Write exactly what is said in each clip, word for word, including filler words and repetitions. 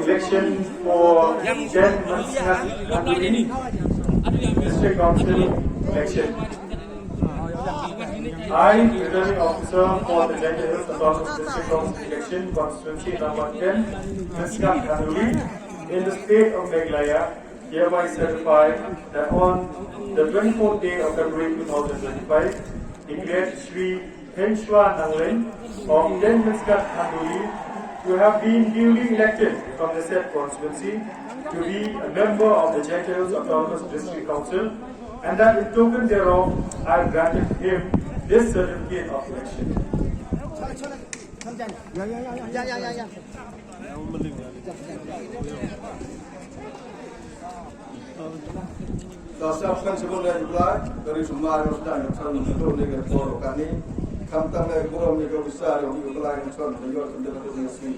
Election for Jaintia Hills District Council election. I, Returning Officer for the Jaintia Hills Autonomous District Council election, constituency number ten, Mynskat Khanduli, in the state of Meghalaya, hereby certify that on the twenty-fourth day of February two thousand twenty-five, declared Shri Henshuwa Nanglen of ten Mynskat Khanduli to have been duly elected from the said constituency to be a member of the Jaintia Hills Autonomous District Council, and that in token thereof I granted him this certificate of election. Ka sap kan sibun da yuklai, dari sumar yang sudah yang selalu menentu ni ke por kani. Kam tam le burom ni ke besar yang yuklai yang sudah menjawab sendiri tu ni si.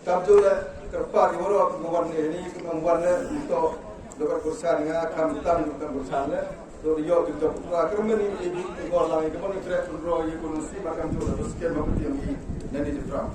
Kam tu le kerpa di waro penguan ni ni penguan le untuk dapat kursan nga kam tam untuk kursan le. Tu yo tu tu la kermen ni ibu penguan lang ke pun krek pun ro ye pun si makam tu le sekian makam yang ni nani di Trump.